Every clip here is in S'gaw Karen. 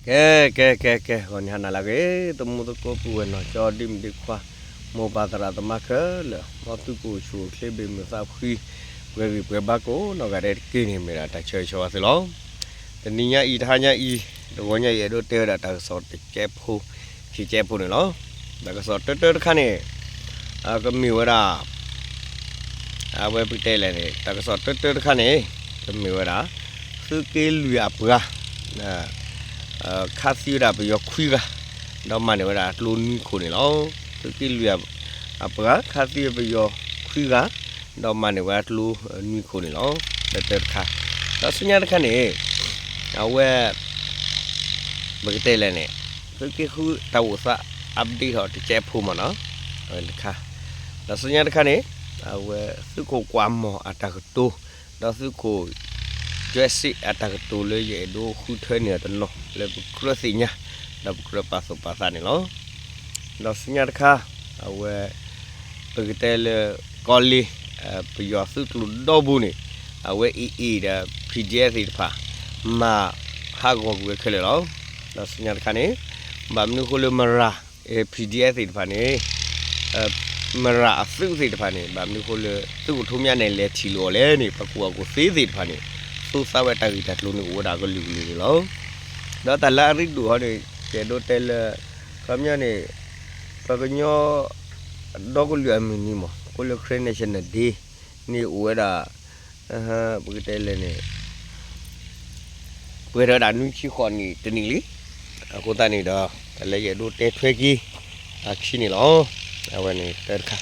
ကဲ ကဲ ကဲ ကဲ ဂီၤနံၤဟါနၤလၢအဂ့ၤ သမူသကိးပုၢ်ဝဲၢ်နီၢ်ကၠီ ဒ့မုၣ်ဒ့ခွါ မိၢ်ပၢ်သရၣ်သမါခဲလၢာ် မ်သုကအိၣ်ဆူၣ်အိၣ်ချ့ ဘၣ်မုာ်သးဖှံ ပှဲၤဂံၢ်ပှဲၤဘါကိးနီၢ်ဂၤဒဲးတက့ၢ်န့ၣ် မ့ၢ်ဒၣ်တၢ်ဆၢဂ့ၤဆၢဝါသုလီၤ. တနံၤညါအံၤ တဟါညါအံၤ တဂီၤညါအံၤ အဲၣ်ဒိးတဲဝဲဒၣ်တၢ်ကစီၣ်တစဲးဖိ ခံစဲးဖိန့ၣ်လီၤ. တၢ်ကစီၣ်တၢတၢတခါန့ၣ် ကမ့ၢ်ဝဲဒၣ် အဝဲပကတဲလဲၣ်န့ၣ် တၢ်ကစီၣ်တၢတၢတခါန့ၣ် ကမ့ၢ်ဝဲဒၣ် သုးက့လွံၢ်အပှၤ ခးသံဝဲဒၣ်ပယီၤခွံဂၤ ဒီးမၤန့ၢ်ဝဲဒၣ်ကျိနွံခိၣ်န့ၣ်လီၤ. သုးက့လွံၢ်အပှၤ ခးသံဝဲပယီၤခွံဂၤ ဒီးမၤန့ၢ်ဝဲဒၣ်ကျိနွံခိၣ်န့ၣ်လီၤ. တၢတၢတခါ ဒီးဆူညါတခါန့ၣ် အဝဲ ပကတဲလဲၣ်န့ၣ် သုးက့ဃုတၢ်အိၣ်သး update ထီၣ်တစဲးဖိမ့ၢ်နီၤ အဝဲတခါ ဒီးဆူညါတခါန့ၣ် အဝဲသုးခိၣ်ကွၢ်မီၢ်အတၢ်ကတိၤ ဒီးသုးခိၣ် ကၠွဲစ့းအတၢ်ကတိၤလၢယအဲၣ်ဒိးဃုထၢန့ၢ်အီၤတနီၤ လၢပကြၢးသ့ၣ်ညါ ဒီးပကြၢးပာ်သူၣ်ပာ်သးန့ၣ်လီၤ. ဒီးဆူညါတခါ အဝဲ ပကတဲလၢ ကီၢ်လ့ၣ် ပယီၤသုးကျိၤဒီဘိန့ၣ် အဝဲ AA ဒီး PDF သ့ၣ်တဖၣ် မၤဟးဂီၤကွံာ်ဝဲခဲလၢာ်လီၤ. ဒီးဆူညါတခါန့ၣ် ဘၣ်မနုၤအဃိလၢမရၤ PDF သ့ၣ်တဖၣ်န့ၣ် မရၤအသုးသ့ၣ်တဖၣ်န့ၣ် ဘၣ်မနုၤအဃိလၢ သုးခိၣ်ထူမၠါန့ၣ် လဲၤထံၣ်လိာ်အီၤလဲၣ်န့ၣ် ပှၤကူၣ်ဘၣ်ကူၣ်သ့သ့ၣ်တဖၣ်န့ၣ် သိသးဝဲတၢ်ဂ့ၢ်တၢ်ကျိၤန့ၣ် အိၣ်ဝဲဒၣ်ကလုာ်ကလုာ်န့ၣ်လီၤ. ဒီးတၢ်လၢအရ့ဒိၣ်ဟီန့ၣ် ယအဲၣ်ဒိးတဲလၢ ခီပညီန့ၣ် ပှၤကညီ ဒီကလုာ်အမုၢ်နံၤမး ကိးလၢ Karen National Day န့ၣ်အိၣ်ဝဲဒၣ် ပကတဲလဲၣ်န့ၣ် ပှဲၤထီၣ်ဝဲဒၣ်နွံဆံဃိးနံၣ်တနံၣ်လံ. အဃိသတးန့ၣ်ဒီး တၢ်လၢယအဲၣ်ဒိးတဲထွဲက့ၤ အခံန့ၣ်လီၤ. အဝဲန့ၣ်တၢ်တခါ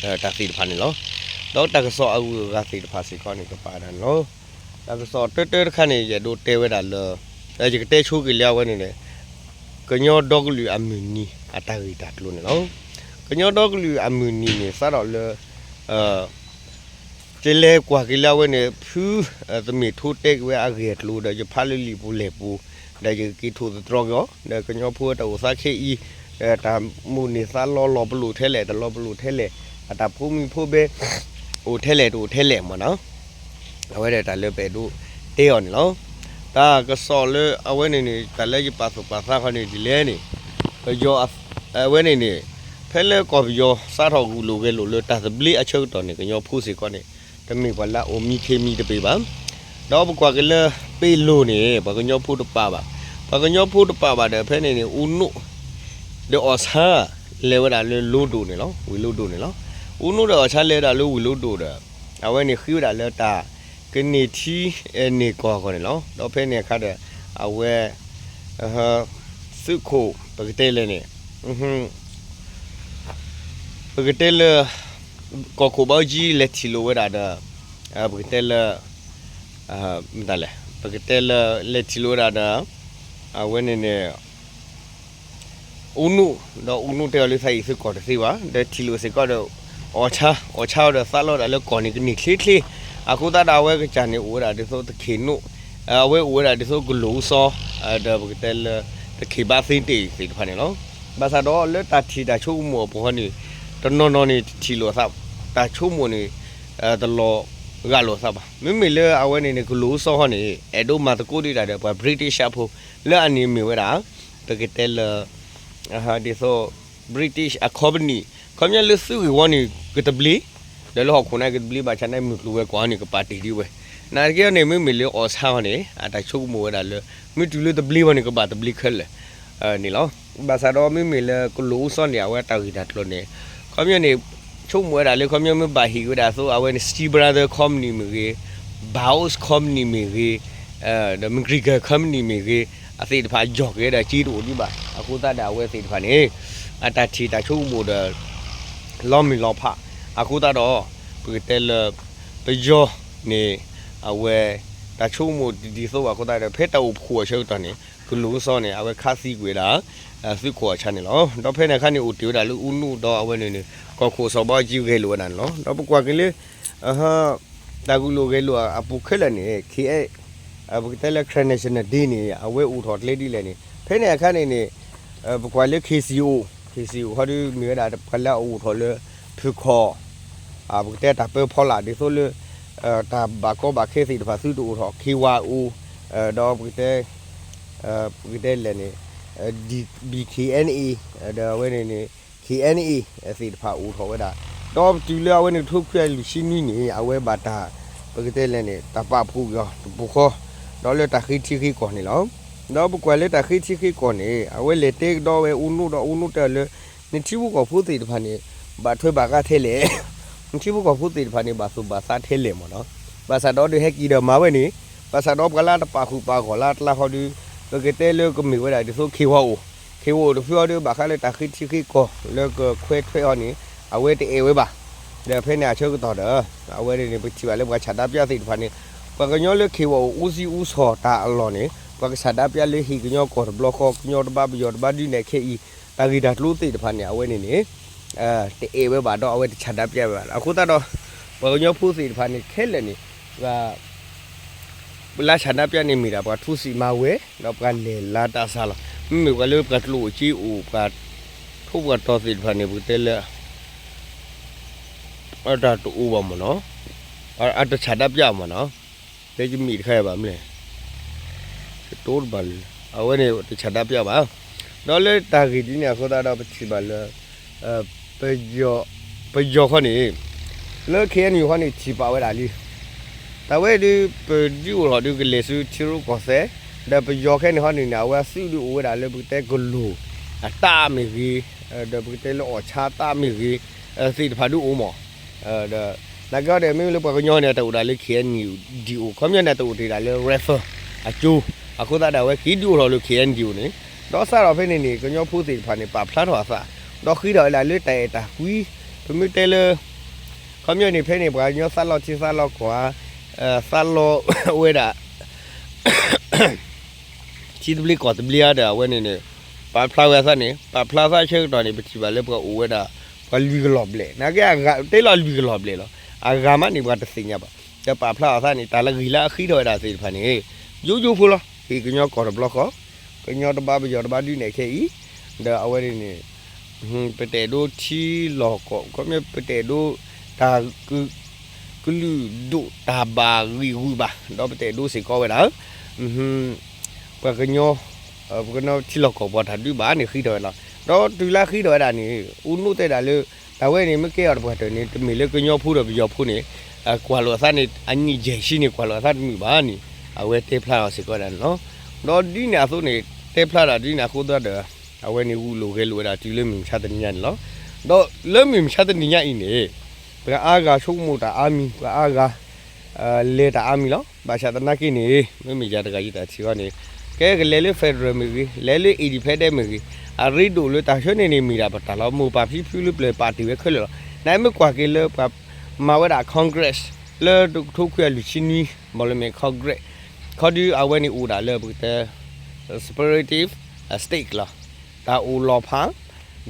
တၢ်သ့ၣ်တဖၣ်န့ၣ်လီၤ. ဒီးတၢ်ကစီၣ်အဂုၤအဂၤသ့ၣ်တဖၣ်စ့ၢ်ကီးန့ၣ် ကပာ်ဒၣ်န့ၣ်လီၤ. တၢ်ကစီၣ်တၢတၢတခါန့ၣ် ယအဲၣ်ဒိးတဲဝဲဒၣ်လၢ ယကတဲဆိက့ၤလၢအဝဲန့ၣ်န့ၣ် ကညီဒီကလုာ်အမုၢ်နံၤအတၢ်ဂ့ၢ်တၢ်ကျိၤန့ၣ်လီၤ. ကညီဒီကလုာ်အမုၢ်နံၤန့ၣ် စးထီၣ်လၢ ကလဲၤကွၢ်က့ၤလၢအဝဲန့ၣ် ဖု သမ့ၣ်ထိတဲက့ၤဝဲအဂ့ၢ်အကျိၤဒီး ယဖးလၢလံာ်ပူၤလဲၢ်ပူၤ ဒီးယကက့ၤထိၣ်သတြီၤက့ၤအီၤ ဒီးကညီဖိတၢ်အိၣ်သးခဲအံၤ တၢ်မိၣ်န့ၢ်သးလီလီၤပလိာ်ထဲလဲၣ် တလီၤပလိာ်ထဲလဲၣ် အတၢ်ဖိမုၣ်ဖိဘဲ အိၣ်ထဲလဲၣ်တအိၣ်ထဲလဲၣ်မ့ၢ်နီၤ အဝဲဒၣ်တၢ်လၢပအဲၣ်ဒိးတဲအီၤန့ၣ်လီၤ. တၢ်ကစီၣ်လၢအဝဲန့ၣ်န့ၣ် တၢ်လၢယပာ်သူၣ်ပာ်သးဃီန့ၣ်ဒ်လဲၣ်န့ၣ် ပယီၤအဝဲန့ၣ်န့ၣ် ဖဲလၢကီၢ်ပယီၤစးထီၣ်ဂုာ်လိာ်ဂဲၤလိာ်လၢတၢ်သဘျ့အဆၢကတီၢ်န့ၣ် ကညီဖိစ့ၢ်ကီးန့ၣ် တမ့ၢ်ပှၤလၢအအိၣ်မံခ့မံတပ့ၤဘၣ်. ဒီးပကွၢ်က့ၤလၢပ့ၢ်လိၣ်န့ၣ် ပှၤကညီဖိတပာ်ဘၣ်. ပှၤကညီဖိတပာ်ဘၣ်ဒီး ဖဲန့ၣ်န့ၣ် အူနူၣ် ဒီးအီၣ်ဆၣ် လဲၤဝဲဒၣ်လၢလိဒိၣ်န့ၣ်လီၤ, ဝ့ၢ်လိဒိၣ်န့ၣ်လီၤ. အူနူၣ်ဒီးအီၣ်ဆၣ်လဲၤဝဲဒၣ်လၢဝ့ၢ်လိဒိၣ်ဒီး အဝဲန့ၣ်ဃ့ဝဲဒၣ်လၢတၢ်ကန့ၢ်ထံန့ၢ်ကီၢ်အဂီၢ်န့ၣ်လီၤ. ဒီးဖဲန့ၣ်အခါဒီး အဝဲ သုးခိၣ် ပကတဲလဲၣ်န့ၣ် ပကတဲလၢ ကီၢ်ခိၣ်ဘၣ်အူကၠံလဲၤထံၣ်လိာ်ဝဲဒၣ်ဒီး ပကတဲလၢ မတၤလဲၣ် ပကတဲလၢ လဲၤထံၣ်လိာ်ဝဲဒၣ်ဒီး အဝဲန့ၣ်န့ၣ် အူနူၣ် ဒီးအူနူၣ်တဲအီၤလၢသးအံၤသုးကီၢ်တသ့ဘၣ် ဒီးထံၣ်လိာ်စ့ၢ်ကီးဒီး အီၣ်ဆၣ် အီၣ်ဆၣ်အီၤဒီးသးလီၤဒၣ်လၢကီၢ်န့ၣ်ကန့ၢ်ချ့ချ့ အဃိသတးဒီးအဝဲကစၢ်န့ၣ်အိၣ်ဝဲဒၣ်ဒ်သိးတခ့ၣ်နိၣ် အဝဲအိၣ်ဝဲဒၣ်ဒ်သိးကလူးအူစီ ဒီးပကတဲလၢ တခ့ၣ်ဘၣ်သ့တ့ၢ်သ့ၣ်တဖၣ်န့ၣ်လီၤ. ဘၣ်ဆၣ်ဒီးလၢတၢ်ထံၣ်တၢ်ဆိကမိၣ်အပူၤဃီန့ၣ် တနီၤနီၤန့ၣ်ထံၣ်လိာ်သး တၢ်ဆိကမိၣ်န့ၣ် တလီၤဂာ်လိာ်သးဘၣ်. မ့မ့ၢ်လၢအဝဲန့ၣ်န့ၣ် ကလူးအူစီဃီန့ၣ် အဲၣ်ဒိးမၤသကိးဒံးတၢ်ဒီးပှၤ British အဖိ လၢအန့ၣ်မ့ၢ်ဝဲဒၣ် ပကတဲလၢ ဒ်သိး British အ company ခီပညီလၢသုးဂ့ၢ်ဝီန့ၣ် ကတဘျ့ ဒီးလၢဟီၣ်ခိၣ်န့ၣ်ကတဘျ့ဘၣ်ဆၣ်န့ၣ် မုၢ်ကျိၤဝဲၤကွာ်န့ၣ် ကပာ်တ့ၢ်ဒံးဝဲ. နာ်သက့န့ၣ် မ့မ့ၢ်လၢအီၣ်ဆၣ်ဃီန့ၣ် အတၢ်ဆိကမိၣ်ဝဲဒၣ်လၢ မ့ၢ်တုၤလၢတဘျ့ဃီန့ၣ် ကဘၣ်တဘျ့ခဲလၢာ်န့ၣ်လီၤ. ဘၣ်ဆၣ်ဒီးမ့မ့ၢ်လၢကလူးအူစီန့ၣ် အဝဲတၢ်ဂ့ၢ်တၢ်ကျိၤန့ၣ် ခီပညီန့ၣ် ဆိကမိၣ်ဝဲဒၣ်လၢခီပညီမ့ၢ်ဘၣ်ဟ့ၣ်ဝဲဒၣ်အသိး အဝဲန့ၣ် Steel Brother Company မ့ၢ်ဂ့ၤ, Bosch Company မ့ၢ်ဂ့ၤ, ဒီး MacGregor Company မ့ၢ်ဂ့ၤ, အသ့ၣ်တဖၣ်ယီၢ်က့ၤဒီးက့တအိၣ်ဒံးဘၣ်. အဃိသတးဒီးအဝဲသ့ၣ်တဖၣ်န့ၣ် အတၢ်ထံၣ်တၢ်ဆိကမိၣ်ဒီး လီၤမုၢ်လီၤဖး အဃိသတးဒီး ပကတဲလၢ ပယီၤန့ၣ် အဝဲ တၢ်ဆိကမိၣ်တဒ်သိးဘၣ်အဃိသတးဒီး ဖဲတၢ်အိၣ်ဖှိၣ်အဆၢကတီၢ်န့ၣ် ကလူးအူစီန့ၣ် အဝဲခးသံကွံာ်ဝဲဒၣ် သုးခိၣ်အီၣ်ဆၣ်န့ၣ်လီၤ. ဒီးဖဲန့ၣ်အခါန့ၣ် အိၣ်တ့ၢ်ဝဲဒၣ်လၢအူနူၣ်ဒီးအဝဲန့ၣ်န့ၣ် ကီၢ်ခိၣ်စီၤဘၣ်အူကၠံဂဲၤလိာ်ဝဲဒၣ်န့ၣ်လီၤ. ဒီးပကွၢ်က့ၤလၢ တၢ်ဂုာ်လိာ်ဂဲၤလိာ်အပူၤခဲလၢာ်န့ၣ် ခ့ ပကတဲလၢ Karen National Day န့ၣ် အဝဲအိၣ်ထီၣ်ကျဲဒ်လဲၣ်န့ၣ် ဖဲန့ၣ်အခါန့ၣ်န့ၣ် ပကွၢ်လၢ KCO, KCO ခီဒုမ့ၢ်ဝဲဒၣ်ပှၤလၢအအိၣ်ထီၣ်လၢ ဖုၣ်ခီၣ် ပကတဲတၢ်ပၢဖီလာ်ဒ်သိးလၢ တၢ်ဘၣ်ကီဘၣ်ခဲသ့ၣ်တဖၣ်သုတအိၣ်ထီၣ် KYO ဒီးပကတဲ ပကတဲလဲၣ်န့ၣ် ဘံၣ် ခ့ၣ်အဲၣ်အံၣ် ဒီးအဝဲန့ၣ်န့ၣ် ခ့ၣ်အဲၣ်အံၣ် သ့ၣ်တဖၣ်အိၣ်ထီၣ်ဝဲဒၣ်, ဒီးပတုၤလၢအဝဲန့ၣ် ထိခွံကယၤလွံၢ်ဆံနွံန့ၣ် အဝဲဘၣ်တၢ် ပကတဲလဲၣ်န့ၣ် တၢ်ပာ်ဖှိၣ်က့ၤအီၤတပူၤဃီ ဒီးလၢတၢ်ဃ့ထံဃ့ကီၢ်န့ၣ်လီၤ. ဒီးပကွၢ်လၢတၢ်ဃ့ထံဃ့ကီၢ်န့ၣ် အဝဲလဲၤတဲကဒီးဝဲအိၣ်နိၣ်ဒီးအိၣ်နိၣ်တဲအီၤလၢ နထံဖိကီၢ်ဖိသ့ၣ်တဖၣ်န့ၣ် ဘၣ်ထွဲဘၣ်ဃးထဲလဲၣ်, နထံဖိကီၢ်ဖိသ့ၣ်တဖၣ်န့ၣ် ဘၣ်သူၣ်ဘၣ်သးထဲလဲၣ်မ့ၢ်နီၤ, ဘၣ်ဆၣ်ဒီးဒုးဟဲက့ၤဒီးမၤဝဲန့ၣ်, ဘၣ်ဆၣ်ဒီးပှၤလၢတပာ်ဃုာ်ပာ်ဂီၢ်လၢတလါဃီဒီး ပကတဲလၢကမ့ၢ်ဝဲဒၣ်ဒ်သိး ခ့ၣ်ဝီအိၣ်, ခ့ၣ်ဝီအိၣ်တဖုအီၤဒီး ဘၣ်ဃးလၢတၢ်ဃ့ထံဃ့ကီၢ်လၢကခွဲးထွဲအီၤန့ၣ် အဝဲတအဲၣ်ဝဲဘၣ်. ဒီးဖဲန့ၣ်အဆၢကတီၢ်ဒီး အဝဲန့ၣ်န့ၣ် ပထံၣ်ဘၣ်လၢပှၤဆန္ဒပြသ့ၣ်တဖၣ်န့ၣ် ပှၤကညီလၢခ့ၣ်ဝီအိၣ်အူစံအူဆီၣ်တၢ်အလီၢ်န့ၣ် ပှၤကဆန္ဒပြလၢဟ့ၣ်ကညီကီၢ်တဘျီဃီ ကညီတဘၣ်ပယီၤတဘၣ်ဒုးနဲၣ်ခဲအံၤ တၢ်ဂ့ၢ်တၢ်ကျိၤသ့ၣ်တဖၣ်န့ၣ် အဝဲန့ၣ်န့ၣ် တအဲၣ်ဝဲဘၣ်ဒီးအဝဲတဆန္ဒပြဝဲဘၣ်. အဃိသတးဒီး ပှၤကညီဖိသ့ၣ်တဖၣ်န့ၣ် ခဲလၢာ်န့ၣ် ပှၤ လၢဆန္ဒပြန့ၣ်မ့ၢ်ဒၣ်ပှၤထူစံးမၤဝဲ ဒီးပှၤလဲၤလၢတၢ်ဆါလီၤ. မ့မ့ၢ်ပှၤလၢပှၤကျိၣ်အိၣ်စ့အိၣ် ပှၤထိၣ်ပှၤတီၤသ့ၣ်တဖၣ်န့ၣ် ပကတဲလၢ အတၢ်တအိၣ်ဘၣ်မ့ၢ်နီၤ, အတဆန္ဒပြမ့ၢ်နီၤ, တဲယမ့ၢ်တခါအံၤဘၣ်မ့ၢ်လဲၣ်, တတိတဘၣ်လၢ အဝဲန့ၣ်တဆန္ဒပြဘၣ်. ဒီးလၢတၢ်ဂ့ၢ်ဒ်န့ၣ်အဃိသတးဒီး ပထံၣ်ဘၣ်လၢ ပယီၤခီန့ၣ် လၢ ခ့ၣ်အဲၣ်ယူၣ် ခီန့ၣ် ထံၣ်ပာ်ဝဲဒၣ်လံ. တၢ်ဝဲဒုး ပဒုးအိၣ်ထီၣ်ဒုးကလဲၤဆူထံရူၢ်ကီၢ်သဲး, ဒီးပယီၤခဲန့ၣ်ခီန့ၣ်န့ၣ် အဝဲအသုးဒုးအိၣ်ဝဲဒၣ်လၢပကတဲကလိၤအတၢ်မ့ၢ်ဂ့ၤ, ဒီးပကတဲလၢအီၣ်ဆါတၢ်မ့ၢ်ဂ့ၤ, သ့ၣ်တဖၣ်ဒုးအိၣ်မး. ဒီး နာ်က့ဒီး မ့မ့ၢ်လၢပှၤကညီန့ၣ် တအိၣ်ဒၣ်လၢ ခ့ၣ်အဲၣ်ယူၣ် ဒံၣ်အိၣ်, ခီပညီန့ၣ် တအိၣ်တ့ၢ်ဒၣ်လၢ ရဲးဖၢၣ် အကၠိ, အဃိသတးဒီး အဝဲက့ၤဒုးအိၣ်ထီၣ်လၢ ခ့ၣ်အဲၣ်ယူၣ် န့ၣ်, ဒီးစးထီၣ်ဖဲန့ၣ်န့ၣ် ကညီဖိသ့ၣ်တဖၣ်န့ၣ် ပာ်ဖျါထီၣ်အသး, ဒီးဃ့ထီၣ်ဝဲဒၣ်လၢတၢ်အဲၣ်တၢ်ကွံ, ပမ့ၢ်တဲလၢ ခီပညီန့ၣ် ဖဲန့ၣ် ပှၤကညီသးလီထံသးလီကီၢ်ဧါ, သးလီဝဲဒၣ် ထံသဘျ့ကီၢ်သဘျ့ဧါဒီး အဝဲန့ၣ်န့ၣ် ပာ်ဖျါဝဲအသးန့ၣ်, ပာ်ဖျါသးဆၢကတီၢ်န့ၣ် ပထံၣ်ဘၣ်လၢပှၤအိၣ်ဝဲဒၣ် ပှၤလွံၢ်ကလီၢ်ဘျဲၣ်, နာ်က့အဂၤ တဲလီၤလွံၢ်ကလီၢ်ဘျဲၣ်လီၤ. အဂၤမးန့ၣ် ပှၤတသ့ၣ်ညါဘၣ်. ဒီးပာ်ဖျါအသးန့ၣ် တၢ်လၢဂ့ၢ်လၢအဃ့ထီၣ်ဝဲဒၣ်သ့ၣ်တဖၣ်န့ၣ် ယိယိဖိလီၤ. ဟ့ၣ်ကညီကီၢ်တဘျီဃီ, ကညီတဘၣ်ပယီၤတဘၣ်ဒုးနဲၣ်ခဲအံၤ, ဒီးအဝဲန့ၣ်န့ၣ် ပတအဲၣ်ဒိးထံလီၢ်ကီၢ်, ခီပညီ ပတအဲၣ်ဒိးတၢ် ကလုာ်ဒိၣ်တၢ်ဘၣ်ဂံၢ်ဂုာ်ဘၣ်, ဒီးပတအဲၣ်ဒိးစ့ၢ်ကီးဝဲဒၣ် ပှၤကညီ ပကညီထံလီၢ်ကီၢ်ပှၤတၢ်ဒုးဘၣ်န့ၣ် ဃ့ထီၣ်ဝဲလီၤ. ဒီးတုၤလၢဃ့ထီၣ်ဝဲဒၣ်န့ၣ် အိၣ်နိၣ်တဲဒၣ်လၢ တၢ်ဝဲန့ၣ် မ့ၢ်ကဲအီၤတပှၢ်တၢၢ်န့ၣ် တမ့ၢ်လၢကညီဖိဒီးပယီၤဖိန့ၣ် ကွၢ်လိာ်အသးန့ၣ် အနံၣ်ယဲၢ်ဆံန့ၣ် ကွၢ်လိာ်အသးတမုာ်ဘၣ်န့ၣ် အဝဲတဲဖျါအီၤစ့ၢ်ကီးဒၣ်န့ၣ်လီၤ. ဒီးဒ်န့ၣ်အသိးန့ၣ် တဲဖျါဒၣ်ဒ်န့ၣ်အဃိသတးဒီး အဝဲန့ၣ်ဂုာ်လိာ်ဂဲၤလိာ်ဝဲဒၣ်တုၤလၢမုၢ်မဆါတနံၤညါအံၤန့ၣ်, ပှၤအါဂၤဆိကမိၣ်တၢ်အါမံၤ, ပှၤအါဂၤ လဲၤတၢ်အါမံၤလီၤ. ဘၣ်ဆၣ်သနာ်က့န့ၣ် မ့မ့ၢ်ယၤတဂၤယတၢ်ထံၣ်အီၤန့ၣ် ကဲကလဲၤလၢ federal မ့ၢ်ဂ့ၤ, လဲၤလၢ independent မ့ၢ်ဂ့ၤ, အရ့ဒိၣ်လၢတၢ်ဆၢန့ၣ်န့ၣ် မ့ၢ်ဒၣ်ပတၢ်လီၤ. မိၢ်ပၢ်ဖံဖုလၢပျၢၤပာ်တ့ၢ်ဝဲခဲလၢာ်လီၤ. နမ့ၢ်ကွၢ်က့ၤလၢပှၤမၤဝဲဒၣ် Congress လၢတကထိခွံကယၤလွံၢ်ဆံနွံ Parliament Congress ခီဒုးအဝဲန့ၣ်အိၣ်ဒၣ်လၢပကတဲ separate state လီၤ. တၢ်အိၣ်လီၤဖး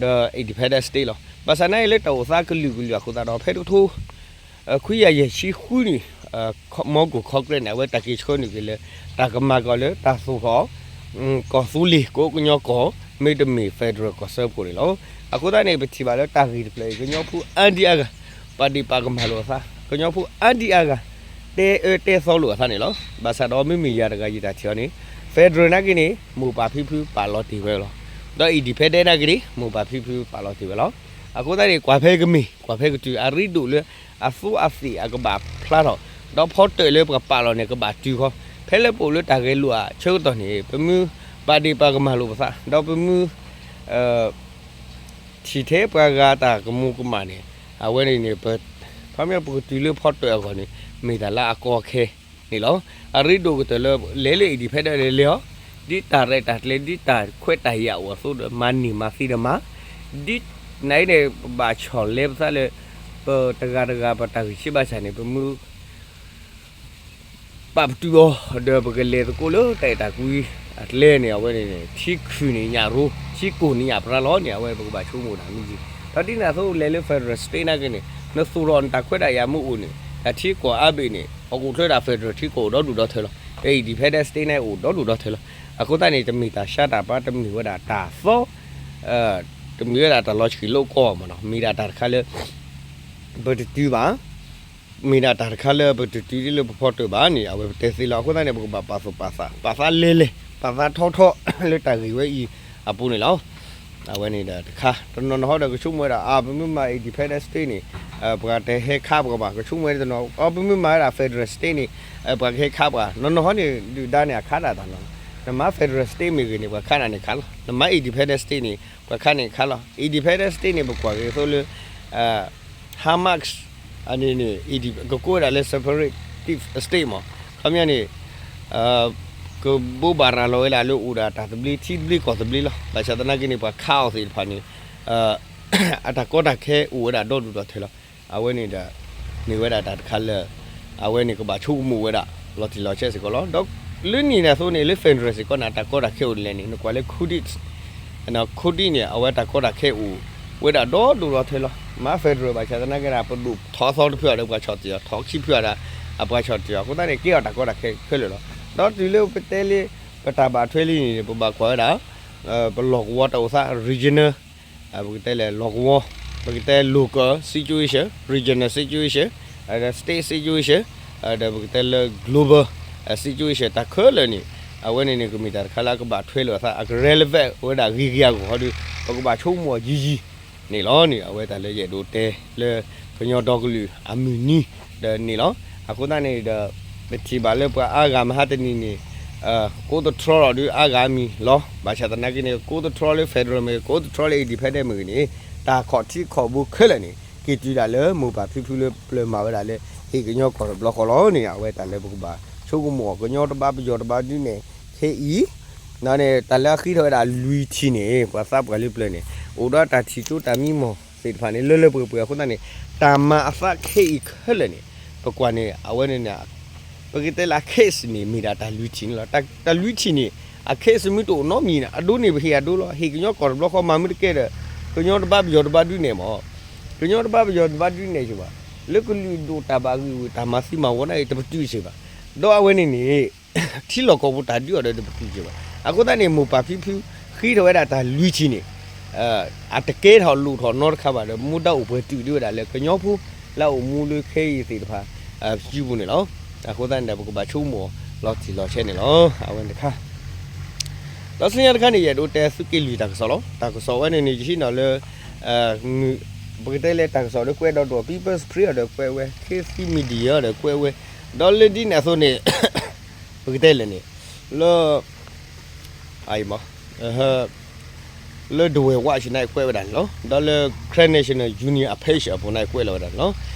ဒီး independent state လီၤ. ဘၣ်ဆၣ်နာ်က့လၢတၢ်အိၣ်သးကလုာ်ကလုာ်အဃိသတးဒီး ဖဲတကထိ ခွံကယၤယဲၢ်ဆံဃုနံၣ် မီကိၢ် Congress န့ၣ် အဝဲတၢ်က့ၤဆှၢနုာ်က့ၤလၢ တၢ်ကမၤကီၤလၢတၢ်သိၣ်ထီၣ် ကီၢ်သူလ့ၤ ကအိၣ်ကညီကီၢ် မ့တမ့ၢ် federal ကီၢ်စၢဖှိၣ်န့ၣ်လီၤ. အဃိသတးန့ၣ် ပထံၣ်ဘၣ်လၢတၢ်ဂ့ၢ်တဖျၢၣ်အံၤ ကညီဖိအါဒံအါဂၤ ပာ်ဒ့ၣ်ပာ်ကမၣ်လိာ်အသး, ကညီဖိအါဒံအါဂၤ တဲအၢတဲသီလိာ်အသးန့ၣ်လီၤ. ဘၣ်ဆၣ်ဒီးမ့မ့ၢ်ယၤတဂၤယတၢ်ထံၣ်အီၤန့ၣ် federal နာ်က့န့ၣ် မိၢ်ပၢ်ဖံဖုပာ်လီၤတ့ၢ်ဝဲလီၤ. ဒီး independent နာ်က့န့ၣ် မိၢ်ပၢ်ဖံဖုပာ်လီၤတ့ၢ်ဝဲလီၤ. အဃိသတးန့ၣ် ကွၢ်ဖဲကမ့ၢ် ကွၢ်ဖဲကတုၤ အရ့ဒိၣ်လၢအသူအသ့ၣ်အကဘၣ်ဖျါထီၣ်, ဒီးဖီတၢၣ်လၢပှၤပာ်လီၤန့ၣ် ကဘၣ်တုၤဃီ, ဖဲလၢပအိၣ်လၢတၢ်ဂဲၤလိာ်အဆၢကတီၢ်န့ၣ် ပမ့ၢ်ပာ်ဒ့ၣ်ပာ်ကမၣ်လိာ်ပသး ဒီးပမ့ၢ် ထံၣ်ထဲပှၤဂၤတၢ်ကမူၤကမၣ်န့ၣ် အဝဲန့ၣ်န့ၣ် ပ ခီပညီပကတုၤလၢဖီတၢၣ်အဂီၢ်န့ၣ် မ့ၢ်တၢ်လၢအကီအခဲန့ၣ်လီၤ. အရ့ဒိၣ်ကတၢၢ်လၢ လဲၤလၢ independent လဲၤလဲၤအီၤ, ဒ်တၢ်ရဲၣ်တၢ်ကျဲၤ ဒ်တၢ်ခွဲးတၢ်ယာ်အိၣ်အသိးဒီး မၤန့ၢ်မၤသ့ဒီးမၤ, ဒ်နၤအံၤန့ၣ် ပဘၣ်ဆီၣ်လဲပသးလၢ ပတဂၤတဂၤပတၢ်ဂံၢ်ဆံးဘၣ်ဆၣ်န့ၣ် ပမ့ၢ် ပာ်ပတုာ်အီၤ ဒီးပကလဲၤသကိးလၢတၢ်အဲၣ်တၢ်ကွံအကျဲန့ၣ် အဝဲန့ၣ်န့ၣ် ထံခုၣ်န့ၣ်ညၣ်ရိ, ထံကိၢ်န့ၣ်ညၣ်ပြါလီၤန့ၣ် အဝဲပကဘၣ်ဆိကမိၣ်တၢ်မ့ၢ်ဂ့ၤ. ဒီးဒ်န့ၣ်အသိးလဲၤလၢ federal state နာ်က့န့ၣ် နသိၣ်ထီၣ်နတၢ်ခွဲးတၢ်ယာ်မ့ၢ်အိၣ်န့ၣ် တၢ်ထံကီၢ်အါဘ့ၣ်န့ၣ် ဟီၣ်ခိၣ်ချၢဒၣ် federal ထံကီၢ်အိၣ်ဒီဒူၣ်ဒီထၢလီၤ. independent state န့ၣ်အိၣ်ဒီဒူၣ်ဒီထၢလီၤ. အဃိသတးန့ၣ် တမ့ၢ်တၢ်ဆါတၢ်ပာ် တမ့ၢ်ဝဲဒၣ်တၢ်သီ တမ့ၢ်ဝဲဒၣ်တၢ်လီၤဆှံလိာ်ကီၢ်မ့ၢ်နီၤ, မ့ၢ်ဒၣ်တၢ်တခါလၢ ပတတုၤဘၣ်, မ့ၢ်ဒၣ်တၢ်တခါလၢပတတုၤဒ်လၢပဖီတၢၣ်ဘၣ်န့ၣ် အဝဲပတဲသ့လီၤ. အဃိသတးန့ၣ် ပကဘၣ်ပာ်သူၣ်ပာ်သး ပာ်သးလဲၤလဲၤ ပာ်သးထီထီၣ်လၢတၢ်ဂ့ၢ်ဝဲအံၤအပူၤန့ၣ်လီၤ. အဝဲန့ၣ်ဒီးတခါ တနီၤနီၤဟီဒီးကဆိကမိၣ်ဝဲဒၣ် အါ ပမ့ၢ်မၤ independent state န့ၣ် ပှၤတဟဲခးပှၤဘၣ်, ကဆိကမိၣ်ဝဲတနီၤ အါ ပမ့ၢ်မၤဝဲဒၣ် federal state န့ၣ် ပှၤကဟဲခးပှၤ, နီၤနီၤဟီန့ၣ် ဒုၣ်ဒါန့ၣ် အခးဒၣ်တၢ်နီၤ, နမၤ federal state မ့ၢ်ဂ့ၤန့ၣ် ပှၤခးနၤန့ၣ်ခးလီၤ, နမၤ independent state န့ၣ် ပှၤခးန့ၣ်ခးလီၤ, independent state န့ၣ် ပကွၢ်က့ၤအသိးလၢ Hamas အန့ၣ်န့ၣ် ကကိးဝဲဒၣ်လၢ separate state မး, ခီပညီန့ၣ် ကဘိးဘၣ်ရၤလီၤဝဲဒၣ်လၢအိၣ်ဒၣ်တၢ်သဘျ့ထံသဘျ့ကီၢ်သဘျ့လီၤ. ဘၣ်ဆၣ်သနာ်က့န့ၣ် ပှၤခးအီၤသ့ၣ်တဖၣ်န့ၣ် အတၢ်ကီတၢ်ခဲအိၣ်ဝဲဒၣ်ဒီဒူၣ်ဒီထၢလီၤ. အဝဲန့ၣ်ဒီး မ့ၢ်ဝဲဒၣ်တၢ်တခါလၢ အဝဲန့ၣ်ကဘၣ်ဆိကမိၣ်ဝဲဒၣ် လီၤတံၢ်လီၤဆဲးစ့ၢ်ကီးလီၤ. ဒီးလၢနံၣ်န့ၣ်အသိးန့ၣ် လၢ federal စ့ၢ်ကီးန့ၣ် အတၢ်ကီတၢ်ခဲအိၣ်ဒ်လဲၣ်န့ၣ် နကွၢ်လၢ Kurdish, Kurdish န့ၣ် အဝဲတၢ်ကီတၢ်ခဲအိၣ်ဝဲဒၣ်ဒီဒူၣ်ဒီထၢလီၤ. မၤ federal ဘၣ်ဆၣ်သနာ်က့ဒၣ် ပဒိၣ်ထီၣ်သီတဖုအီၤဒီးပှၤဆီၣ်တံၢ်အီၤ, ထီၣ်ခံဖုအီၤဒီး အပှၤဆီၣ်တံၢ်အီၤ, အဃိသတးန့ၣ် ကဲအီၤတၢ်ကီတၢ်ခဲခဲလၢာ်လီၤ. ဒီးတုၤလၢပတဲလၢ ပတၢ်ဘၣ်ထွဲလံန့ၣ် ပဘၣ်ကွၢ်ဝဲဒၣ် ပလီၢ်ကဝီၤတၢ်အိၣ်သး regional ပကတဲလၢလီၢ်ကဝီၤ, ပကတဲ local situation, regional situation, state situation, ဒီးပကတဲလၢ global situation တၢ်ခဲလၢာ်န့ၣ် အဝဲန့ၣ်န့ၣ် ကမ့ၢ်တၢ်တခါလၢအကဘၣ်ထွဲလိာ်အသး အက relevant ဝဲဒၣ်ဂ့ၤဂ့ၤအဂီၢ်ဟီဒီး ပကဘၣ်ဆိကမိၣ်အီၤယံၤယံၤန့ၣ်လီၤန့ၣ် အဝဲတၢ်လၢယအဲၣ်ဒိးတဲလၢ ကညီဒီကလုာ်အမုၢ်နံၤဒီးန့ၣ်လီၤ. အဃိသတးန့ၣ်ဒီး ပထံၣ်ဘၣ်လၢပှၤအါဂၤမဟါတနံၤန့ၣ် ကိးသတြီလီၤဒုးအါဂၤအမံၤလီၤ. ဘၣ်ဆၣ်သနာ်က့န့ၣ် ကိးသတြီလၢ federal မ့ၢ်ဂ့ၤ ကိးသတြီလၢ independent မ့ၢ်ဂ့ၤန့ၣ် တၢ်ခီၣ်ထံးခီၣ်ဘိခဲလၢာ်န့ၣ် က့ၤတုၤဒၣ်လၢမိၢ်ပၢ်ဖံဖုလၢပျၢၤမၤဝဲဒၣ်လၢ ဟ့ၣ်ကညီကီၢ်တဘျီဃီလီၤန့ၣ် အဝဲတၢ်လၢပကဘၣ်ဆိကမိၣ်အီၤ ကညီတဘါပယီၤတဘါဒုးနဲၣ် ခဲအံၤ န့ၣ် တၢ်လၢအဃံထီၣ်ဝဲဒၣ်လွံၢ်ထံၣ်န့ၣ် ပှၤသးပှၢ်လၢပျၢၤန့ၣ် အိၣ်ဒီးတၢ်ထံၣ်ကၠိတၢ်မံမီၢ်သ့ၣ်တဖၣ်န့ၣ် လၢလၢပှဲၤပှဲၤအဃိသတးန့ၣ် တၢ်မၤအသးခဲအံၤခဲလၢာ်န့ၣ် ပကွၢ်န့ၣ် အဝဲန့ၣ်န့ၣ် ပကတဲလၢ case န့ၣ် မ့ၢ်ဒၣ်တၢ်လွံၢ်ထံၣ်န့ၣ်လီၤ. တၢ်လွံၢ်ထံၣ်န့ၣ် အ case မ့ၢ်တအိၣ်နီတမံၤန့ၣ် အဒိန့ၣ်ပဟ့ၣ်အဒိလီၤ. ဟ့ၣ်ကညီကီၢ်တဘျီဃီမၤမ့ၢ်တကဲဒီး ကညီတဘါပယီၤတဘါဒုးနဲၣ်မး ကညီတဘါပယီၤတဘါဒုးနဲၣ်က့ၤဘၣ် လၢကလုာ်ဒိၣ်တၢ်ဘၣ်ဂ့ၢ်ဝံၤ တၢ်မၤသံမၤဝီန့ၣ် တပတုာ်စ့ၢ်ဘၣ်. ဒီးအဝဲန့ၣ်န့ၣ် ထံလီၢ်ကီၢ်ပူၤတၢ်ဒုးအီၤဒီးတပတုာ်စ့ၢ်ဘၣ်. အဃိသတးန့ၣ် မိၢ်ပၢ်ဖံဖု ဃံထီၣ်ဝဲဒၣ်တၢ်လွံၢ်ထံၣ်န့ၣ် အတကဲထီၣ်လိၣ်ထီၣ်နီတခါဘၣ်ဒီး မူဒါအိၣ်ပှဲၤတုာ်ဒံးဝဲဒၣ်လၢကညီဖိ လၢအအိၣ်မူလၢခဲအံၤသ့ၣ်တဖၣ် စုပူၤန့ၣ်လီၤ. အဃိသတးန့ၣ်ဒီး ပကဘၣ်ဆိကမိၣ်အီၤလီၤတံၢ်လီၤဆဲးန့ၣ်လီၤ. အဝဲန့ၣ်တခါ ဒီးဆူညါတခါန့ၣ် ယအဲၣ်ဒိးတဲသုးက့လွံၢ်တၢ်ကစီၣ်လီၤ. တၢ်ကစီၣ်ဝဲန့ၣ်န့ၣ် ယဟံးန့ၢ်လၢ ပကတဲလၢတၢ်ကစီၣ်ဒီးကွဲးဒီးဒိၣ် People's Spring ဒီးကွဲးဝဲ Khit Thit Media ဒီးကွဲးဝဲ ဒီးလၢဒ်န့ၣ်အသိးန့ၣ် ပကတဲလဲၣ်န့ၣ် လၢ လၢ Dawei Watch န့ၣ်ကွဲးဝဲဒၣ်န့ၣ်လီၤ. ဒီးလၢ Karen National Union အ page အပူၤန့ၣ်ကွဲးလီၤဝဲဒၣ်န့ၣ်လီၤ.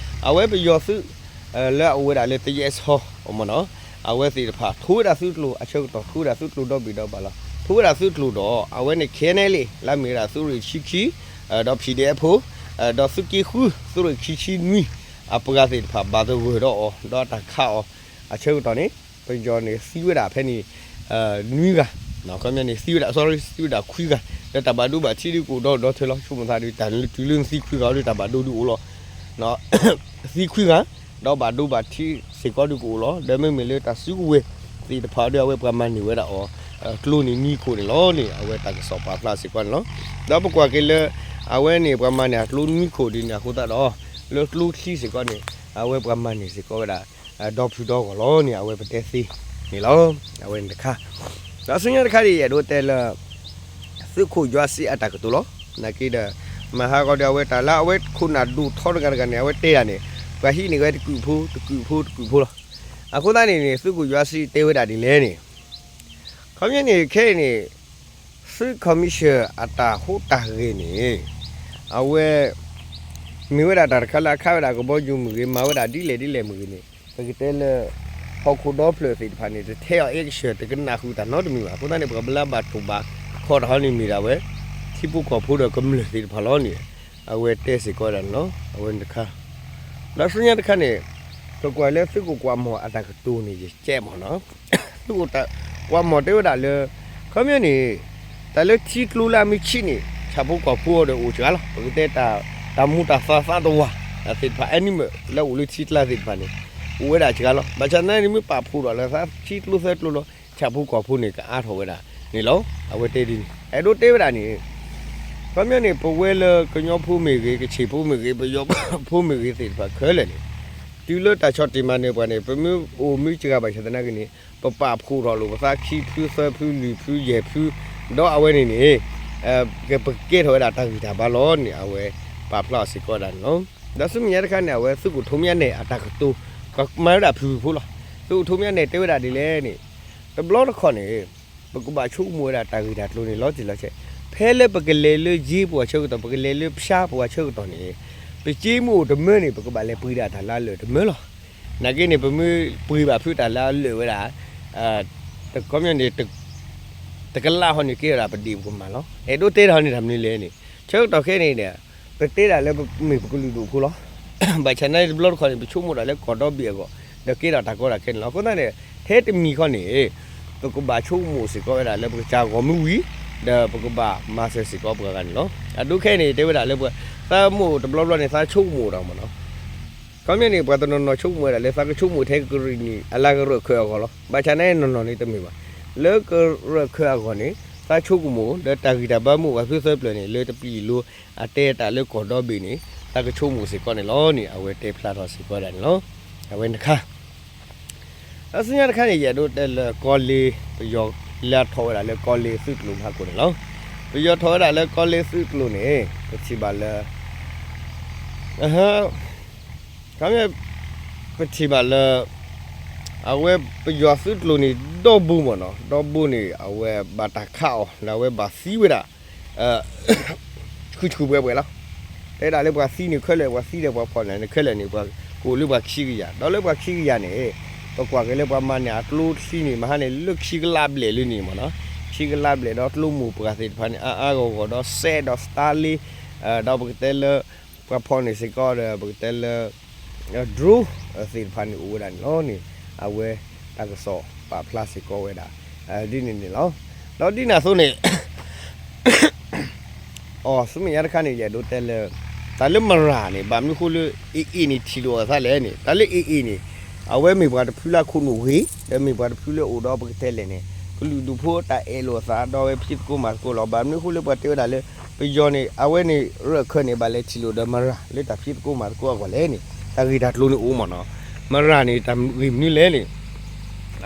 အဝဲပယီၤသုး လၢအအိၣ်ဝဲဒၣ်လၢသယဲၢ်ဆီမ့ၢ်နီၤ အဝဲသ့ၣ်တဖၣ် ထိဝဲဒၣ်သုးကျိၤ အဆၢကတီၢ် ထိဝဲဒၣ်သုးကျိၤဒီဘ့ၣ်ဒီဘၣ်လီၤ. ထိဝဲဒၣ်သုးကျိၤဒီး အဝဲန့ၣ် K N L A လၢအမ့ၢ်ဝဲဒၣ်သုးရ့ၣ်ဆံခံ ဒီး P D F ဖိ ဒီးသုးက့ဃု သုးရ့ၣ်ခံဆံနွံ အပှၤသ့ၣ်တဖၣ်ဘၣ်သဂၢၢ်ဒီးအီၤ ဒီးတၢ်ခးအီၤ အဆၢကတီၢ်န့ၣ် ပယီၤန့ၣ်သံဝဲဒၣ်ဖဲန့ၣ် နွံဂၤ ခီပညီန့ၣ် သံဝဲဒၣ် sorry သံဝဲဒၣ်ခွံဂၤ ဒီးတၢ်ဘၣ်ဒိဘၣ်ထံးဒုးကအိၣ်ဒီးဒီထၢလီၤ. ဆိကမိၣ်သးဒုး တၢ်လၢတုၤလၢနသံခွံဂၤအီၤဒုး တၢ်ဘၣ်ဒိဒုးအိၣ်လီၤ. သံခွံဂၤ ဒီးဘၣ်ဒိဘၣ်ထံးစ့ၢ်ကီးဒုးကအိၣ်လီၤ. ဒီးမ့မ့ၢ်လၢတၢ်စုကဝဲၤသ့ၣ်တဖၣ်ဒီး အဝဲပှၤမၤန့ၢ်ဝဲဒၣ်အီၤ ကျိန့ၣ်နွံခိၣ်န့ၣ်လီၤန့ၣ် အဝဲတၢ်ကစီၣ်ပာ်ဖျါစ့ၢ်ကီးန့ၣ်လီၤ. ဒီးပကွၢ်က့ၤလၢ အဝဲန့ၣ်ပှၤမၤန့ၢ်အကျိနွံခိၣ်ဒ်န့ၣ်အဃိသတးဒီး လၢကျိချံစ့ၢ်ကီးန့ၣ် အဝဲပှၤမၤန့ၢ်စ့ၢ်ကီးဝဲဒၣ် ဒီဖုဒီဂီၢ်လီၤန့ၣ် အဝဲပတဲသ့န့ၣ်လီၤ. အဝဲန့ၣ်တခါ ဒီးဆူညါတခါဒ်ယအဲၣ်ဒိးတဲလၢ သုးခိၣ်ယွၤစံးအတၢ်ကတိၤလီၤ. နာ်က့ဒီး မဟါဂီၤဒီးအဝဲတၢ်လၢအဝဲခိၣ်နၢ်ဒိၣ်ထီတဂၤတဂၤန့ၣ် အဝဲတဲဒၣ်န့ၣ် ပှၤဟံးန့ၢ်ဝဲတကုာ်ဖိ တကုာ်ဖိ တကုာ်ဖိလီၤ. အဃိသတးန့ၣ်န့ၣ် သုးခိၣ်ယွၤစံးတဲဝဲဒၣ်ဒ်လဲၣ်န့ၣ် ခီပညီန့ၣ် ခဲအံၤန့ၣ် သုး commission အတၢ်ဟူးတၢ်ဂဲၤန့ၣ် အဝဲ မ့ၢ်ဝဲဒၣ်တၢ်တခါလၢအခးဝဲဒၣ်ကဘီယူၤမ့ၢ်ဂ့ၤ မၤဝဲဒၣ်ဒ်လဲၣ်ဒ်လဲၣ်မ့ၢ်ဂ့ၤန့ၣ် ပကတဲလၢ ဟီၣ်ခိၣ်ဒီဖျၢၣ်သ့ၣ်တဖၣ်န့ၣ် တထဲအီၤ action တကနၣ်ဃုာ်တၢ်နီတမံၤဘၣ်. အဃိသတးန့ၣ် ပှၤဘျါဘၣ်ထိၣ်ဘၣ်ခီၣ်တၢ်ဟီန့ၣ်မ့ၢ်ဒၣ်ဝဲ ထံဖိကီၢ်ဖိဒီးကမျၢၢ်သ့ၣ်တဖၣ်လီၤန့ၣ် အဝဲတဲစ့ၢ်ကီးဝဲဒၣ်န့ၣ်လီၤ. အဝဲန့ၣ်တခါ ဒီးဆူညါတခါန့ၣ် ပကွၢ်လၢသုးခိၣ်ကွၢ်မီၢ်အတၢ်ကတိၤန့ၣ် ယကဲမီၢ်နီၤ သုးခိၣ်ကွၢ်မီၢ်တဲဝဲဒၣ်လၢ ခီပညီန့ၣ် တၢ်လၢထံကျိလၢအမ့ၢ်ဆံးန့ၣ် ဆၣ်ဖိကီၢ်ဖိအီၤဒီးအိၣ်စှၤလီၤ. ပကတဲတၢ်မူတၢ်သးသးတဝၢ်သ့ၣ်တဖၣ် animal လၢအိၣ်လၢထံကျါသ့ၣ်တဖၣ်န့ၣ် အိၣ်ဝဲဒၣ်စှၤလီၤ. ဘၣ်ဆၣ်သနာ်က့န့ၣ် မ့ၢ်ပာ်ဖှိၣ်ဒီးလၢသးထံကျိသၢကျိလီၤ ဆၣ်ဖိကီၢ်ဖိန့ၣ် ကအါထီၣ်ဝဲဒၣ်န့ၣ်လီၤ. အဝဲတဲဒ်န့ၣ် အဲၣ်ဒိးတဲဝဲဒၣ်န့ၣ် ခီပညီန့ၣ် ပဝဲလၢကညီဖိမ့ၢ်ဂ့ၤ ကဆ့ၣ်ဖိမ့ၢ်ဂ့ၤ ပယီၤဖိမ့ၢ်ဂ့ၤသ့ၣ်တဖၣ်ခဲလၢာ်န့ၣ် တုၤလၢတၢ်ဆီၣ်တံၢ်မၤနၢၤပှၤန့ၣ် ပမ့ၢ်အိၣ်မ့ၢ်စှၤဘၣ်ဆၣ်သနာ်က့န့ၣ် ပ ပပာ်ဖှိၣ်ထီၣ်လိာ်ပသးခံဖုသၢဖုလွံၢ်ဖုယဲၢ်ဖု, ဒီးအဝဲန့ၣ်န့ၣ် ပကကဲထီၣ်ဝဲဒၣ်တၢ်ဂံၢ်တၢ်ဘါလီၤန့ၣ် အဝဲပာ်ဖျါအီၤစ့ၢ်ကီးဝဲဒၣ်န့ၣ်လီၤ. ဒီးဆူမဲာ်ညါတခါန့ၣ် အဝဲသုးခိၣ်ထူမၠါနဲၣ်အတၢ်ကတိၤ ပှၤမၤဝဲဒၣ်ဖုၣ်ဖုၣ်ဖိလီၤ. သုးခိၣ်ထူမၠါနဲၣ်တဲဝဲဒၣ်ဒ်လဲၣ်န့ၣ် တဘျီတခီၣ်န့ၣ် ပကဘၣ်ဆိကမိၣ်ဝဲဒၣ်တၢ်ဂ့ၢ်တၢ်ကျိၤန့ၣ် လီၤတံၢ်လီၤဆဲး, ဖဲလၢပကလဲၤလၢယ့ပဝဲဆၢကတီၢ် ပကလဲၤလၢဖၠါပဝဲဆၢကတီၢ်န့ၣ် ပစ့မ့ၢ်အိၣ်တမၢန့ၣ် ပကဘၣ်လဲၤပှ့ၤဒၣ်တၢ်လၢအလၢာ်တမၢလီၤ. နာ်က့န့ၣ် ပမ့ၢ်ပှ့ၤဘၣ်ဖုးတၢ်လၢအလၢာ်ဝဲဒၣ် တခီန့ၣ် တကလးဟီန့ၣ်ကဲဝဲဒၣ်ပဒ့ၣ်ပကမၣ်လီၤ. အဲၣ်ဒိးတဲတၢ်န့ၣ်တၢ်မနုၤလဲၣ်န့ၣ် ဆၢကတီၢ်ခဲအံၤန့ၣ် ပတဲဒၣ်လၢပမ့ၢ်ပကလုာ်ဒူၣ်ဖိလီၤ. ဘၣ်ဆၣ်နာ်က့တဘျီတခီၣ်န့ၣ် ပဆိကမိၣ်ဒၣ်လၢကီၢ်ဒီဘ့ၣ်အဂီၢ် ဒီးကဲထီၣ်တၢ်ကီတၢ်ခဲန့ၣ်လီၤ. အဃိသတးန့ၣ် ထဲတမံၤခီန့ၣ် ပကဘၣ်ဆိကမိၣ်စ့ၢ်ကီးဝဲဒၣ်လၢပကစၢ်ဂီၢ်မုၢ်ဝံၤ ဒီးပကဘၣ်မၤစၢၤစ့ၢ်ကီးပှၤဂၤန့ၣ်လီၤ. အဒိခဲအံၤန့ၣ် တဲဝဲဒၣ်လၢပှၤ သးမ့ၢ်အိၣ်တဘျီဘျီန့ၣ် သးဆိကမိၣ်တၢ်မ့ၢ်နီၤ ခီပညီန့ၣ် ပှၤတနီၤနီၤဆိကမိၣ်ဝဲဒၣ်လၢသးကဆိကမိၣ်ထဲကရံၣ်နံၣ် အလၤကရၢၢ်ခၢၣ်အဂီၢ်လီၤ. ဘၣ်ဆၣ်နာ်က့နီၢ်နီၢ်န့ၣ်တမ့ၢ်ဘၣ်. လၢကရၢၢ်ခၢၣ်အဂီၢ်န့ၣ် သးဆိကမိၣ် လၢတၢ်ဂံၢ်တၢ်ဘါမ့ၢ်အိၣ်ဘၣ်ဖုသၢပျၢၤန့ၣ် လၢတပျံၤလိၤ အတဲတၢ်လၢကီၢ်ဒီဘ့ၣ်န့ၣ် သးကဆိကမိၣ်စ့ၢ်ကီးန့ၣ်လီၤန့ၣ် အဝဲတဲဖျါထီၣ်စ့ၢ်ကီးဝဲဒၣ်န့ၣ်လီၤ. အဝဲန့ၣ်တခါ ဒီးဆူညါတခါန့ၣ် ယအဲၣ်ဒိးတဲလၢကီၢ်လ့ၤ ပယီၤလၢအထီၣ်ဝဲဒၣ်လၢကီၢ်လ့ၤသုးကျိၤမဟါကိၣ်န့ၣ်လီၤ. ပယီၤထီၣ်ဝဲဒၣ်လၢကီၢ်လ့ၤသုးကျိၤန့ၣ် ပထံၣ်ဘၣ်လၢ ခီ ပထံၣ်ဘၣ်လၢ အဝဲပယီၤသုးကျိၤန့ၣ် ဒီဘိမ့ၢ်နီၤ ဒီဘိန့ၣ် အဝဲဘၣ်တၢ်ခးအီၤ ဒီးအဝဲဘၣ်သံဝဲဒၣ် ဆူၣ်ဆူၣ်ပှဲၤပှဲၤလီၤ. တဲဒၣ်လၢပှၤသံန့ၣ်ခဲလၢာ် ပှၤသံဒီးပှၤဖီၣ်န့ၢ်န့ၣ်ခဲလၢာ်န့ၣ် ပှၤကအိၣ်လၢပှၤခံကယၤ ဒီးလၢပှၤခံကယၤန့ၣ် ပကွၢ်က့ၤလၢပှၤမၤန့ၢ်အကျိချံန့ၣ် မဟါန့ၣ် လၢခံကလးဘျဲၣ်လၢန့ၣ်မ့ၢ်နီၤ ခံကလးဘျဲၣ်ဒီးကျိမိၢ်ပှၢ်သ့ၣ်တဖၣ်န့ၣ် အါအါဂီၢ်ဂီၢ်ဒီးစဲးဒီး Starlink ဒီးပကတဲလၢ ပှၤဖီၣ်န့ၢ်စ့ၢ်ကီးဒီး ပကတဲလၢ drone သ့ၣ်တဖၣ်န့ၣ်အိၣ်ဝဲဒၣ်န့ၣ်လီၤန့ၣ် အဝဲတၢ်ကစီၣ်ပာ်ဖျါစ့ၢ်ကီးဝဲဒၣ် ဒ်န့ၣ်န့ၣ်လီၤ. ဒီးဒ်န့ၣ်အသိးန့ၣ် အီၤဆူမဲာ်ညါတခါန့ၣ် ယအဲၣ်ဒိးတဲလၢ တၢ်လၢမရၢ်န့ၣ် ဘၣ်မနုၤဃိလၢ AA န့ၣ်ထံၣ်လိာ်အသးလဲၣ်န့ၣ် တၢ်လၢ AA န့ၣ် အဝဲမ့ၢ်ပှၤတဖုလၢအခိၣ်နူာ်ဂ့ၤ ဒီးမ့ၢ်ပှၤတဖုလၢအိၣ်ဒီးပကတဲလဲၣ်န့ၣ် ကလုာ်ဒူၣ်ဖိတၢ်အဲၣ်လိာ်အသး ဒီးအဝဲဖံးသကိးမၤသကိးလီၤ. ဘၣ်မနုၤဃိလၢပှၤတဲဝဲဒၣ်လၢ ပယီၤန့ၣ် အဝဲန့ၣ် ရၢၢ်ခၢၣ်န့ၣ် ဘၣ်လဲၤထံၣ်လိာ်ဒီးမရၢ်လၢတၢ်ဖံးသကိးမၤသကိးအဂီၢ်လဲၣ်န့ၣ် တၢ်ဂ့ၢ်တၢ်ကျိၤန့ၣ်အိၣ်မ့ၢ်နီၤ. မရၢ်န့ၣ် တၢ်ဂ့ၢ်မနုၤလဲၣ်န့ၣ်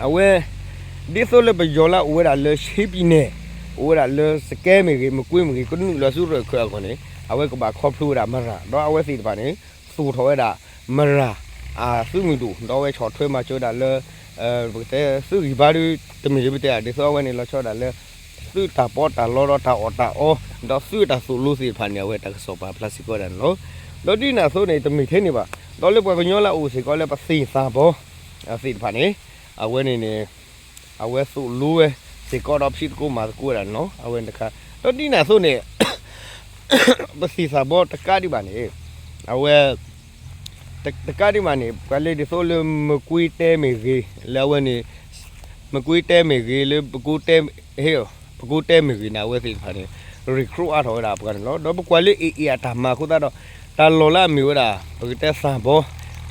အဝဲ ဒ်သိးလၢပယီၤလၢအိၣ်ဝဲဒၣ်လၢ ရှ့ပံၤနဲၣ် အိၣ်ဝဲဒၣ်လၢစကဲမ့ၢ်ဂ့ၤ မကွ့မ့ၢ်ဂ့ၤ ကနုာ်လီၤဆူရၢၢ်ခၢၣ်အဂီၢ်န့ၣ် အဝဲကဘၣ်ခီဖျိဝဲဒၣ်မရၢ် ဒီးအဝဲသ့ၣ်တဖၣ်န့ၣ် သူၣ်ထီၣ်ဝဲဒၣ်မရၢ် အသုးမုၢ်ဒိၣ် ဒီးအဝဲဆီၣ်ထွဲမၤစၢၤဝဲဒၣ်လၢ ပကတဲသုးဂံၢ်ဘါဒု တမ့ၢ်လၢပတဲဒၣ် ဒ်သိးအဝဲန့ၣ်လီၤဆီဒၣ်လၢ သုးတၢ်ပီးတၢ်လီဒီးတၢ်အီၣ်တၢ်အီ ဒီးသုးတၢ်သိၣ်လိသ့ၣ်တဖၣ်န့ၣ် အဝဲတၢ်ကစီၣ်ပာ်ဖျါစ့ၢ်ကီးဝဲဒၣ်န့ၣ်လီၤ. ဒီးဒ်န့ၣ်အသိးန့ၣ် တမ့ၢ်ထဲန့ၣ်ဘၣ် ဒီးလၢပှၤကညီလၢအအိၣ်စ့ၢ်ကီးလၢပသ့ၣ်သးဘီ သ့ၣ်တဖၣ်န့ၣ် အဝဲန့ၣ်န့ၣ် အဝဲသိၣ်လိဝဲစ့ၢ်ကီးဒီးဖံးသကိးမၤသကိးဝဲဒၣ်န့ၣ်လီၤ. အဝဲန့ၣ်တခါ ဒီးဒ်န့ၣ်အသိးန့ၣ် ပသ့ၣ်သးဘီတကးဒံးဘၣ်န့ၣ် အဝဲ တကးဒံးဘၣ်န့ၣ် ပှၤလၢဒ်သိးလၢမကွ့တဲမ့ၢ်ဂ့ၤ လၢအဝဲန့ၣ် မကွ့တဲမ့ၢ်ဂ့ၤ လၢပကိးတဲ ဟ့ၣ် ပကိးတဲမ့ၢ်ဂ့ၤန့ၣ် အဝဲသ့ၣ်တဖၣ်န့ၣ် recruit အါထီၣ်ဝဲဒၣ်ပှၤန့ၣ်လီၤ. ဒီးပကွၢ်လၢ AA အတၢ်မၤအဃိသတးဒီး တၢ်လီၢ်လၢအမ့ၢ်ဝဲဒၣ် ပကတဲသၣ်ဘီ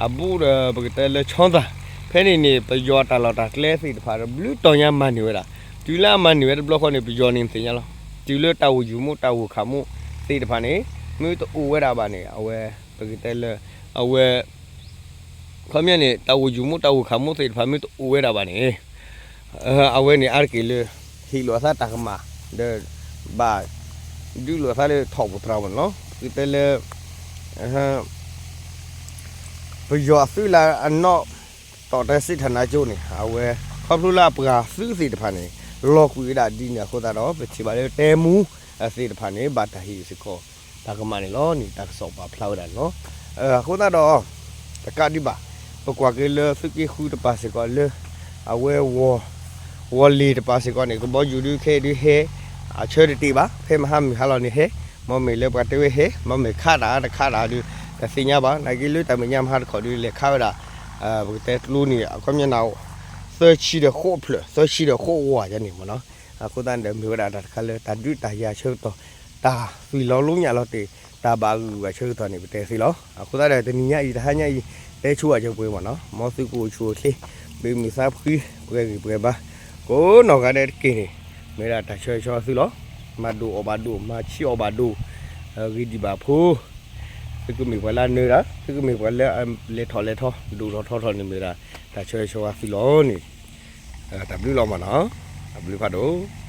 အဘူးဒီးပကတဲလၢဆီသၣ် ဖဲန့ၣ်န့ၣ် ပယီၤအတၢ်လီၢ်တၢ်ကျဲသ့ၣ်တဖၣ်ဒီး ဘျုးတီၤညါမၤန့ၢ်ဝဲဒၣ် တုၤလၢအမၤန့ၢ်ဝဲတဘျီဃီန့ၣ် ပယီၤန့ၣ်သ့ၣ်ညါလီၤ. တုၤလၢတၢ်အိၣ်ယုာ်မူးတၢ်အိၣ်ခးမူးသ့ၣ်တဖၣ်န့ၣ် မ့ၢ်တအိၣ်ဝဲဒၣ်ဘၣ်န့ၣ် အဝဲ ပကတဲလၢ အဝဲ ခီပညီန့ၣ် တၢ်အိၣ်ယုာ်မူးတၢ်အိၣ်ခးမူးသ့ၣ်တဖၣ်မ့ၢ်တအိၣ်ဝဲဒၣ်ဘၣ်န့ၣ် အဝဲန့ၣ်အါတက့ၢ်လၢ ဟ့ၣ်လိာ်အသးတၢ်ကမၣ် ဒီး ဘၣ် ဒုးလိာ်အသးလၢထီၣ်ပူၤတြီၤမ့ၢ်န့ၣ်လီၤ. ပကတဲလၢ ပယီၤအသုးလၢအနီၣ် တီၣ်တဲစ့းထၣ်နါကၠိန့ၣ် အဝဲ ခီဖျိလၢအပှၤသုးသ့ၣ်တဖၣ်န့ၣ် လီၤကွံာ်ဝဲဒၣ်ဒ်န့ၣ်အဃိသတးဒီး ပထံၣ်ဘၣ်လၢတဲမူသ့ၣ်တဖၣ်န့ၣ် ဘၣ်တၢ်ဟ့ၣ်စ့ၢ်ကီး တၢ်ကမၣ်န့ၣ်လီၤန့ၣ် တၢ်ကစီၣ်ပာ်ဖျါဝဲဒၣ်န့ၣ်လီၤ. အဃိသတးဒီး တကးဒံးဘၣ် ပကွၢ်က့ၤလၢသုးက့ဃုတပၤစ့ၢ်ကီးလၢ အဝဲ ဝီၤလ့ၤတပၤစ့ၢ်ကီးန့ၣ် ကဘီယူၤဒုးခဲအံၤဒုးဟဲ အဆၢတတ့ၢ်ဘၣ် ဖဲမဟါမုၢ်ဟါလီၤန့ၣ်ဟဲ မ့မ့ၢ်လၢပှၤတဲဝဲဟဲ မ့မ့ၢ်ခးတၢ်တခးတၢ်ဒုး တသ့ၣ်ညါဘၣ် နာ်က့လၢတၢ်မဲာ်ညါမဟါတခီဒုး လဲၤခးဝဲဒၣ် ပကတဲကျိန့ၣ် အခီပညီန့ၣ် သၢဆံဒီးဃိးဖျၢၣ် သၢဆံဒီးဃိးဝီၤယါန့ၣ်မ့ၢ်န့ၣ်လီၤ. အဃိသတးန့ၣ်ဒီး မ့ၢ်ဝဲဒၣ်တၢ်တခါလၢ တၢ်ဒုးတၢ်ယၤဆၢကတီၢ် တၢ်သွံၣ်လီၤလိညၣ်လီၤတ့ၢ် တၢ်ဘၣ်ဂုာ်ဘၣ်ဆၢကတီၢ်န့ၣ် ပတဲသ့လီၤ. အဃိသတးဒီး တနံၤညါအံၤ တဟါညါအံၤ တဲဆိအီၤစၢၤပှဲၤမ့ၢ်န့ၣ်လီၤ. မ်သုကအိၣ်ဆူၣ်အိၣ်ချ့ ဘုမုၢ်သးဖှံ ပှဲၤဂံၢ်ပှဲၤဘါ ကိးနီၢ်ဂၤဒဲးတက့ၢ်န့ၣ် မ့ၢ်ဝဲဒၣ်တၢ်ဆၢဂ့ၤဆၢဝါသုလီၤ. မၤဒိၣ်အီၣ်ဘၣ်ဒိၣ် မၤဆံးအီၣ်ဘၣ်ဒိၣ် ဂ့ၤဒံးဘၣ်ဖိ သုကမ့ၢ်ပှၤလၢအနၢၤတၢ် သုကမ့ၢ်ပှၤလၢအလဲၤထီၣ်လဲၤထီ ဒိၣ်ထီၣ်ထီထီၣ်န့ၣ် မ့ၢ်ဝဲဒၣ်တၢ်ဆၢဂ့ၤဆၢဝါသုလီၤန့ၣ် တၢ်ဘျုးလီၤမးနီၤ, တၢ်ဘျုးဖးဒိၣ်.